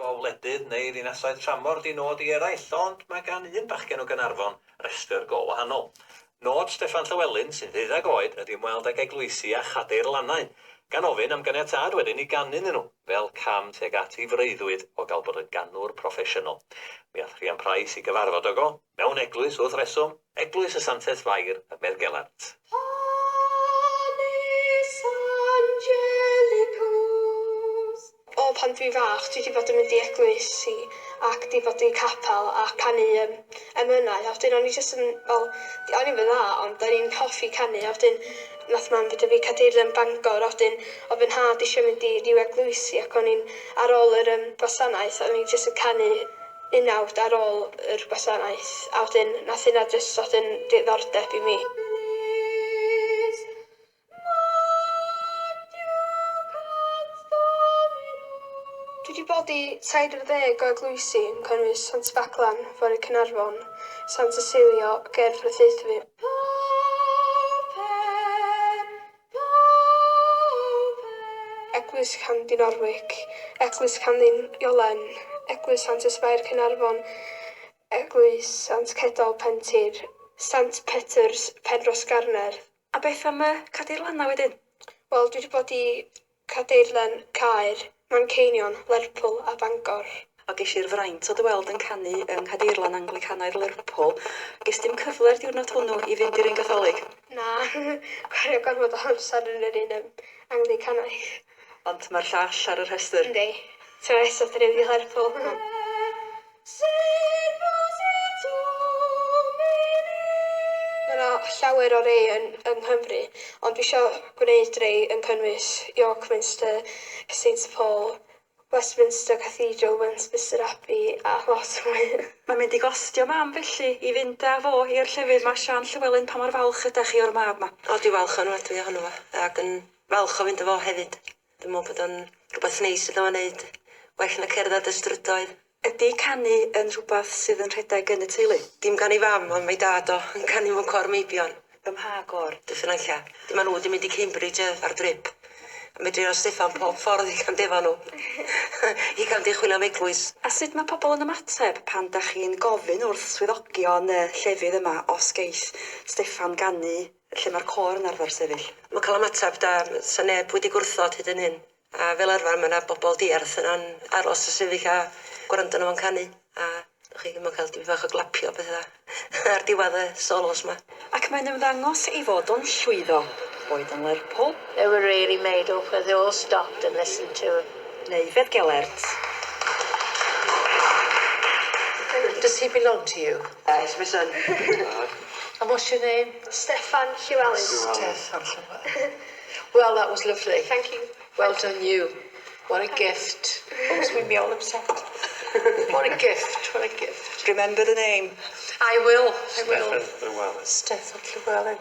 heibio wledydd neu ddinasoedd tramor 'di nod i eraill, ond mae gan un bachgen o Gaernarfon restr go wahanol. Nod Steffan Llywelyn, sy'n ddeuddeg oed, ydi ymweld ag eglwysi a chadeirlannau, gan ofyn am ganiatâd wedyn i ganu ynddyn nhw, fel cam tuag at ei freuddwyd o gael bod yn ganwr proffesiynol. Mi ath Rhian Price i gyfarfod ag o, mewn eglwys wrth reswm, Eglwys y Santes Fair ym Meddgelert. Panis Angelicus. O pan dwi'n fach dwi 'di bod yn mynd i eglwysi ac 'di bod i capel a canu yym emynau a wedyn o'n i jyst yn fel o'n i'm yn dda ond o'n i'n hoffi canu a wedyn nath mam fi dod fi cadeirlan Bangor a wedyn o'dd fy nhad isio mynd i ryw eglwysi ac o'n i'n ar ôl yr yym gwasanaeth o'n i jyst yn canu unawd ar ôl yr gwasanaeth a wedyn nath hynna jyst dod yn diddordeb i mi. Dwi 'di bod i 70 o eglwysi yn cynnwys Sant Faglan, Fory Caernarfon, Sant Cecilia ger Llanelli. Eglwys Llandinorwic, Eglwys Llandin Iolen, Eglwys Santes Fair Caernarfon, Eglwys Sant Cedol Pentir, Sant Peters Penrhosgarnedd. A beth am y cadeirlannau wedyn? Wel, dwi 'di bod i Cadeirlan Caer, Manceinion, Lerpwl a Bangor. A ges i'r fraint o dy weld yn canu yng Nghadeirlan Anglicanaidd Lerpwl. Ges di'm cyfle'r diwrnod hwnnw i fynd i'r un Gatholig? Na, gwario gormod o amser yn yr un yym Anglicanaidd. Ond mae'r llall ar y rhestr. Yndi. Tro nesa 'dan ni'n mynd i Lerpwl. Mae 'na llawer o rei yn yng Nghymru, ond dwi isio gwneud rei yn cynnwys York Minster, Saint Paul, Westminster Cathedral, Westminster Abbey a lot mwy. Mae'n mynd i gostio mam felly i fynd â fo i'r llefydd 'ma. Siân Llywelyn, pa mor falch ydach chi o'r mab 'ma? O dwi falch ofnadwy ohono fo ac yn falch o fynd â fo hefyd. Dwi'n me'wl bod o'n rwbath neis iddo fo neud. Well na cerddad y strydoedd. Ydi canu yn rhwbath sydd yn rhedeg yn y teulu? Dim gan ei fam ond mae dad o yn canu mewn côr meibion. Ym mha gôr? Dyffryn Nantlla. 'Di ma' nhw 'di mynd i Cambridge ar drip. A mi drio Steffan pob ffordd i ca'l defo nhw. I ca'l mynd i chwilio am eglwys. A sut ma' pobol yn ymateb pan 'dach chi'n gofyn wrth swyddogion y llefydd yma os geith Steffan ganu lle mae'r côr yn arfer sefyll. Mae'n cael ymateb da, 'sa neb wedi gwrthod hyd yn hyn. A fel arfer mae 'na bobl diarth yna'n aros a sefyll a gwrando arno fo'n canu. A chi, mae'n cael dipyn bach o glapio a petha ar diwedd y solos 'ma. Ac mae'n ymddangos ei fod o'n llwyddo, boed yn Lerpwl. They were really made up, they all stopped and listened to him. Neu Feddgelert. Does he belong to you? He's my son. And what's your name? Steffan Llywelyn. Steffan Llywelyn. Well, that was lovely. Thank you. Well done you. What a gift. Oh, it's made me all upset. What a gift, what a gift. Remember the name. I will, I will. Steffan Llywelyn. Steffan Llywelyn.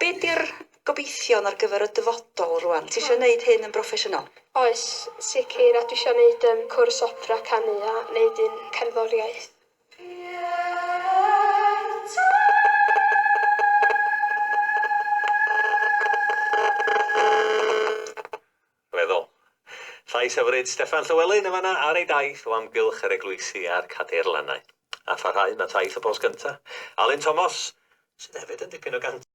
Be di'r gobeithion ar gyfer y dyfodol rwan? Ti isio neud hyn yn broffesiynol? Oes, sicr, a dwi isio neud yym cwrs opera canu a neud un cerddoriaeth. Weddol. Llais hyfryd Steffan Llywelyn yn fan'na ar ei daith o amgylch yr eglwysi a'r cadeirlannau. A pharhau mae taith y Post Gynta. Alun Tomos, sydd hefyd yn dipyn o gant.